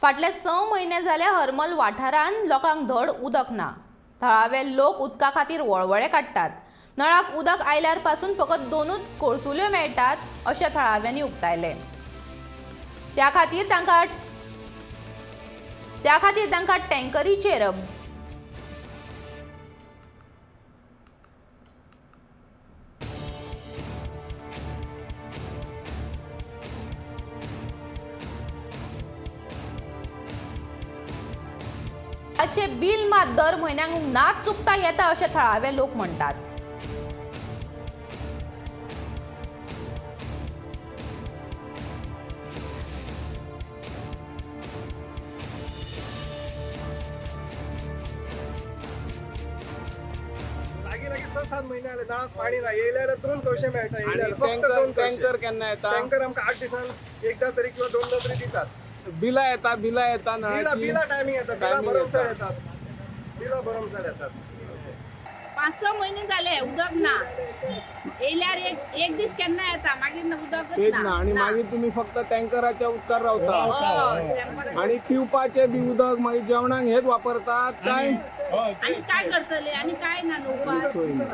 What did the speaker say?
फाटले 6 म्हयने जाले हरमल वाठारांत लोकांक धड उदक ना. थळावे लोक उदका खातीर वळवळे काडटात. नळाक उदक आयल्यार पासून फकत 2 कोळसुल्यो मेळटात अशें थळाव्यांनी उक्तायलें. त्या खातीर तांकां टँकरीचेर चे बिल मात दर म्हयन्याक ना चुकता येता अशें थळावे लोक म्हणटात. लागी लागी 6-7 महिने आले नळाक पाणी ना. येयल्यार 2 कळशे मेळटा, येयल्यार फक्त टँकर 2 कळशे. टँकर केन्ना येता? टँकर आमकां 8 दिसान एकदा तरी किंवा 2दा तरी दितात. बिलां येता, बिलां येता बिला नळाची. बिला टायमिंग येता, बिला Timing भरमसाठ येता. येतात, बिला भरमसाठ येतात. 5-6 म्हयने जाले उदक ना. येयल्यार एक दीस केन्ना येता, मागीर उदकच तेच ना. आणि मागीर तुम्ही फक्त टँकराच्या उदकार रावता हय, टँकर. आणि पिवपाचे बी उदक मागीर जेवणाक हेच वापरतात काय? आणि काय करतले आणि काय ना न्हू उपाय. सोय ना.